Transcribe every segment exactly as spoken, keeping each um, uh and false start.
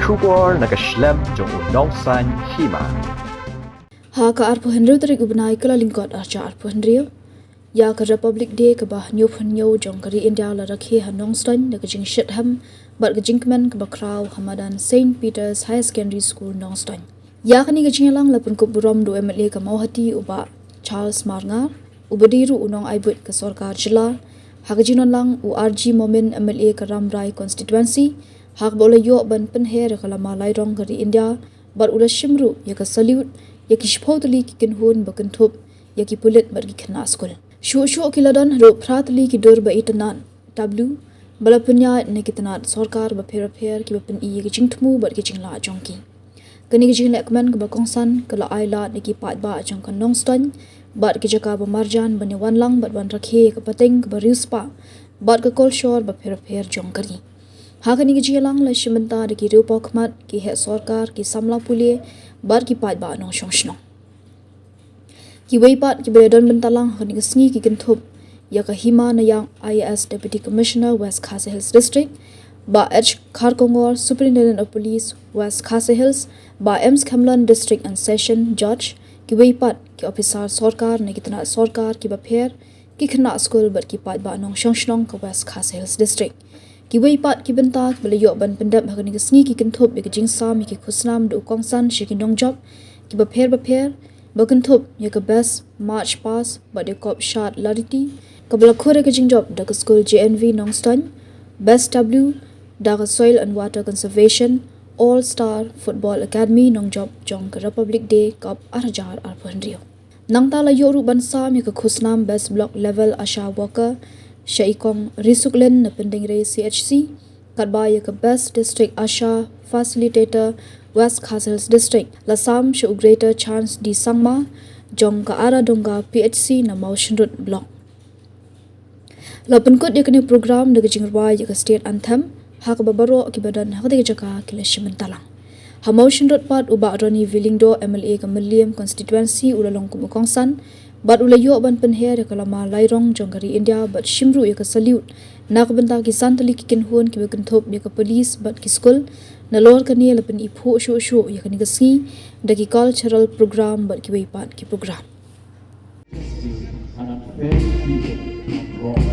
Khubor na ka shlem jong u Nongsaiñ Hima. Ha ka arphew hynriew tarik u bnai Kyllalyngkot arhajar arphew hynriew, ïa ka Republic Day kaba hynñiewphew hynñiew jong ka ri India la rakhe ha Nongstoiñ da ka jingshit hem bad ka jingkmen kaba khraw ha madan Saint Peter's Higher Secondary School Nongstoiñ. Ïa kane ka jingïalang la pynkup burom da u M L A ka Mawhati u Bah Charles Marngar, uba dei ruh u nongai buit ka sorkar jylla, ha ka jingdon lang u R G Momin, M L A ka Rambrai Constituency, ha kaba u la ïoh ban pynher ïa ka lama lairong ka ri India, bad u la shim ruh ïa ka salute ïa ki shiphew tylli ki kynhun ba kynthup ïa ki pulit bad ki khynnah skul. Shuh shuh ki la don haduh phra tylli ki dur ba itynnad tableau ba la pynïaid na ki tnat sorkar bapher bapher kiba pyni ïa ki jingthmu bad ki jinglah jong ki. Kane ka jinglehkmen kaba kongsan ka la ai lad ïa ki paidbah jong ka Nongstoiñ bad ki jaka ba marjan ban ïa wan lang bad ban rakhe ïa ka pateng kaba riewspah bad ka kolshor bapher bapher jong ka ri. Ha kane ka jingïalang la shim bynta da ki riewpawkhmat, ki heh sorkar, ki samla pule bad ki paidbah nongshong shnong. Kiwei pat kiba ïadon bynta lang ha kane ka sngi ki kynthup ïa ka Hima Nayak, I A S Deputy Commissioner, West Khasi Hills District, Bah H Kharkongor, Superintendent of Police, West Khasi Hills, Bah M Skhamlan, District and Session Judge, kiwei pat ki ophisar sorkar na ki tnat sorkar kiba pher, ki khynnah skul bad ki paidbah nongshong shnong ka West Khasi Hills District. Kiwei pat ki bynta kiba la ïoh ban pyndep ha kane ka sngi ki kynthup ïa ka jingsam ïa ki khusnam da u kongsan sha ki nongjop kiba pher bapher, ba kynthup ïa ka Best March Past bad ïa ka Cop Shad Lariti, kaba la khur ïa ka jingjop da ka skul J N V Nongstoiñ, Best Tableau da ka Soil and Water Conservation, All Star Football Academy Nongjop jong ka Republic Day Cup arhajar arphew hynriew. Nangta la ïoh ruh ban sam ïa ka khusnam Best Block Level ASHA Worker sha i Kong Risuklin na Pyndengrei C H C, katba ïa ka Best District ASHA Facilitator West Khasi Hills District la sam sha u Greater Chance D Sangma jong ka Aradonga P H C na Mawshynrut Block. La pynkut ïa kane ka program da ka jingrwai ïa ka State Anthem, ha kaba baroh kiba don ha katei ka jaka ki la shim bynta lang. Ha Mawshynrut pat u Bah Ronnie V Lyngdoh, M L A ka Mylliem Constituency, u la long kum u kongsan bad u la ïoh ban pynher ïa ka lama lairong jong ka ri India bad shim ruh ïa ka salute na ka bynta ki san tylli ki kynhun kiba kynthup ïa ka police bad ki skul. Nalor kane la pyniphuh shuh shuh ïa kane ka sngi da ki cultural program bad kiwei pat ki program. An unfair treatment of wrong.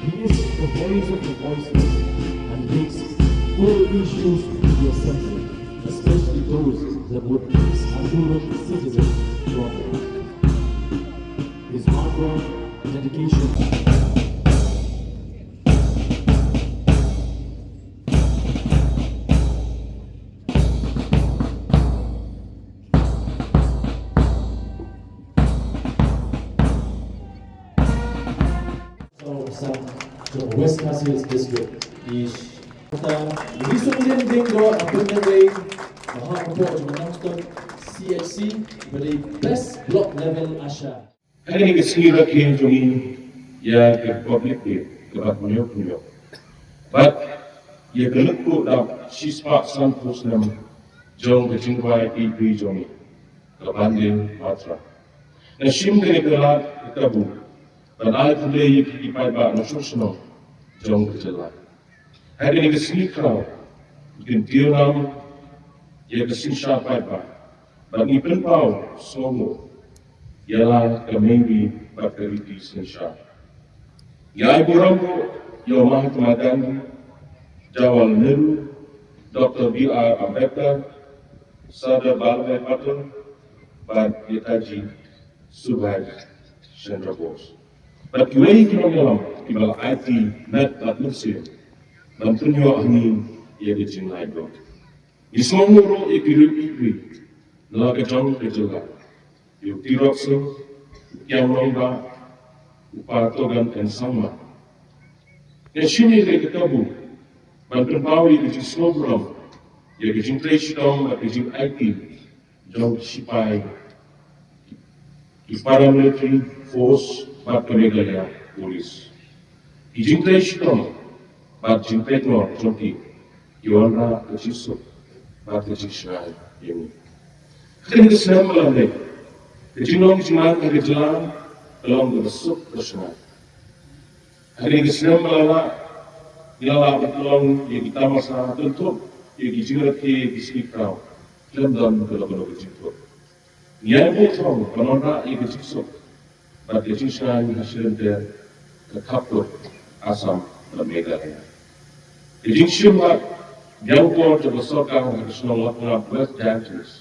He is the voice of the voiceless and brings all issues to the assembly, especially those that would mishandle citizens from his hard work, dedication. West Khasi Hills District. Is Risuklin Lyngdoh, a Pyndengrei, a ha ka pok jong Nongstoiñ C H C, ba dei best block level ASHA. Ha kane ka sngi rakhe jong ngi ïa ka Republic Day kaba hynñiew hynñiew, bad ïa ka lyngkhuh dap shispah sanphew snem jong ka jingrwai eiei jong ngi, ka Vande Mataram. Nga shim kane ka lad ka kabu ban ai khublei ïa ki paidbah nongshong shnong jong ka jylla. Ha kane ka sngi khraw, ngi kyntiew nam ïa ka synshar paidbah bad ngi pynpaw sngewnguh ïa la ka meiwi bad ka riti synshar. Ngi ai burom ruh ïa u Mahatma Gandhi, Jawaharlal Nehru, Doctor B R Ambedkar, Sardar Vallabhbhai Patel bad Netaji Subhash Chandra Bose bad kiwei ki nongïalam kiba la aiti met bad mynsiem ban pynïoh ha ngi ïa ka jinglait jong ngi. Ngi sngewnguh ruh ïa ki riew eiei na la ka jong ka jylla, ïa u Tirot Sing, u Kiang Nangbah, u Pa Togan M Sangma. Nga shim ïa ka kabu ban pynpaw ïa ka jingsngew burom ïa ka jingtrei shitom bad ka jingaiti jong ki sipai, ki paramilitary force bad ka Meghalaya Police. Ki jingtrei shitom bad jingpeit ngor jong ki ki wanrah ka jingsuk bad ka jingshngaiñ ïa ngi. Ha kane ka snem ba la dep, ka jinglong jingman ka jylla ka long kaba suk ba shngaiñ. Ha kane ka snem ba la leit, Ngi la lah ban pynlong ïa ki tamasa, kynthup ïa ki jingrakhe, ïa ki sngi khraw. Khlem don kano kano ka jingthoh. Ngi ïai buh thong ban wanrah ïa ka jingsuk bad ka jingshngaiñ ha shi lynter ka khappud Assam bad Meghalaya. Ka jingshim bad biang por jong ka sorkar ha ka shnong Lakngap, West Jaintia Hills,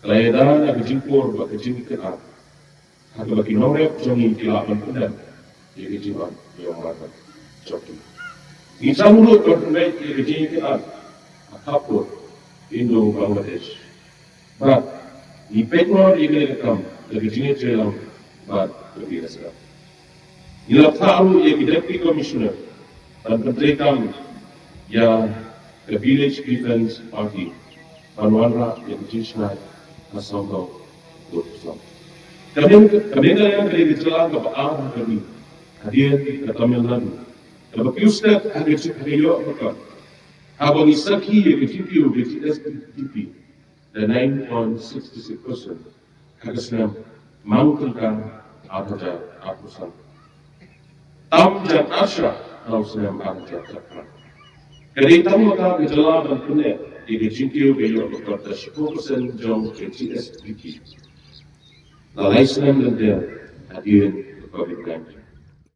ka la ïada da ka jingpur bad ka jingkynad, ha kaba ki nongrep jong ngi ki lah ban pyndep ïa ka jingwan ïa u marwei jong ki. Ngi sngewthuh ban pynbeit ïa ka jingkynad ha khappud Indo-Bangladesh. Bad ngi peit noh ïa kane ka kam da ka jingïatreilang bad ka jingïasyrdoh. Ngi la phah ruh ïa ki Deputy Commissioner ban pyntreikam ïa ka Village Defence Party ban wanrah ïa ka jingshngaiñ ha Songdo Gurpusong. Ka Meghalaya ka dei ka jylla kaba ar ha ka ri hadien ka Tamil Nadu, kaba kiew stet ha ka jing, ha ka ïoh ka kot, haba ngi sakhi ïa ka jingkiew ka G S D P da nine point six six percent ha ka snem mankyndkan ar hajar arphew san, tam jan ar shah na u snem ar hajar khatphra. Ka dei tang mynta ka jylla ban pynneh ïa ka jingkiew ka ïoh ka kot da shiphew percent jong ka G S D P la lai snem lynter hadien ka COVID nineteen.